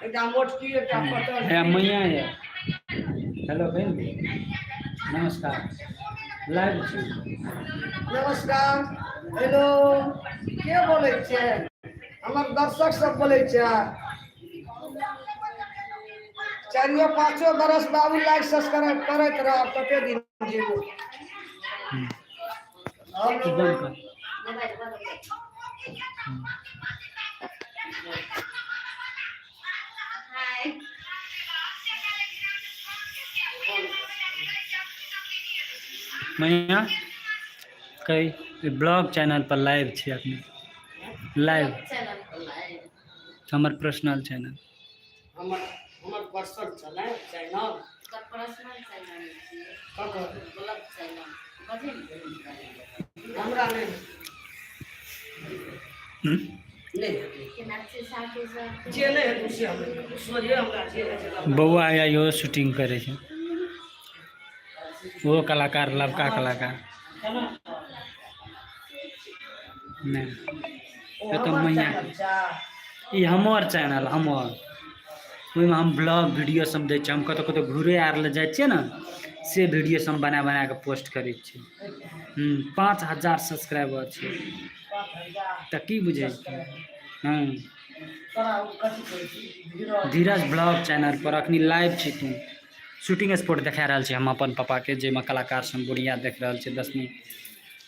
एकटा मोटकी एकटा पतर। हे मैया ये, हेलो बहन, नमस्कार, लाइव छी। नमस्कार, हेलो, के बोलै छै? हमर दर्शक सब बोलै छै। चारियो पाँचो बरस बाबू लाइक सब्सक्राइब करैत रहब, कते दिन जीबू। हेलो। बंद कर। मैया कई ब्लॉग चैनल पर लाइव छी अखनी, लाइव हमर पर्सनल चैनल। हमर हमर पर्सनल चैनल, चैनल ककर? हमरा नहि नहि जे नहि हेतै से हम सोझे हमरा जे होइ छै। बौआ या इहो शूटिंग करै छै, ओहो कलाकार, लबका कलाकार। नहि ओ एतऽ हमर मैया चैनल छै। ई हमर चैनल हमर, ओहिमे हम ब्लॉग वीडियो सब दै छियै। हम कतहु कतहु घुरे आर लए जाइ छियै ने, से वीडियो सब बना बना कऽ पोस्ट करै छियै। 5000 सब्सक्राइबर छै। 5000। तऽ की बुझै छियै? हँ। तोरा ओ कथी कहै छी, धीरज? धीरज ब्लॉग चैनल पर अखनी लाइव छी। तू शूटिंग स्पॉट देखा रहल छी हम अपन पापाके, जाहिमे कलाकार सब बुढ़िया देख रहल छै, दसमी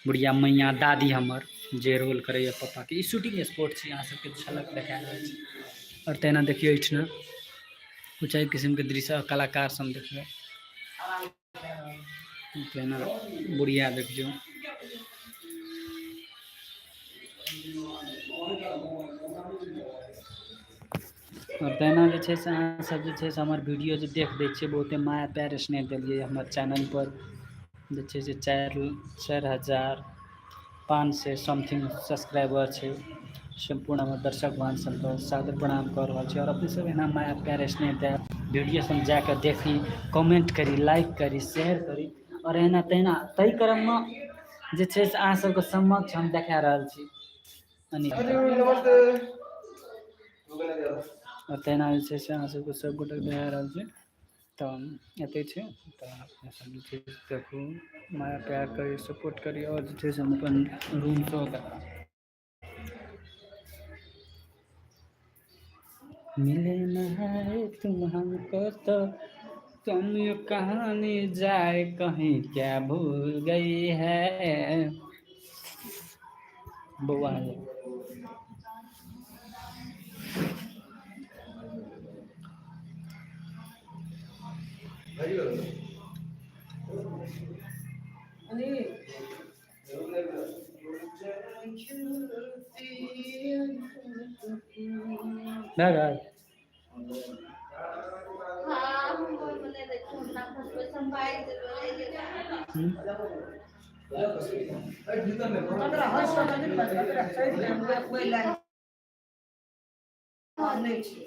बुढ़िया मैया दादी हमर जे रोल करैए पापाके। ई शूटिंग स्पॉट छी, अहाँ सबके झलक देखा रहल छी। आओर तहिना देखियौ एहिठिना कुछ एहि किसिमके दृश्य, कलाकार सब देखियौ, तहिना बुढ़िया देखियौ। आओर तहिना जे छै से अहाँ सब जे छै से हमर वीडियो जे देख दै छियै, बहुते माया प्यार स्नेह देलियै। हमर चैनल पर जे छै से 4500 समथिंग सब्सक्राइबर छै। सम्पूर्ण हमर दर्शक बहन सबके सादर प्रणाम कऽ रहल छी। आओर अपने सब एना माया प्यार स्नेह दए वीडियो सब जाके देखी, कमेंट करी, लाइक करी, शेयर करी। आओर एना तहिना ताहि क्रममे जे छै से अहाँ सबके समक्ष हम देखा रहल छी। नमस्ते। आओर तहिना जे छै से अहाँ सबके सब गोटे देखा रहल छी। तऽ एते छै, तऽ अपने सब जे छै से देखू, माया प्यार करी, सपोर्ट करी। आओर जे छै से हम अपन रूम सेहो देखा मिले न है तुम हमको तो तुम ये कहानी जाए कहीं क्या भूल गई है। बौआ भए गेल। हम्म। नहि छै।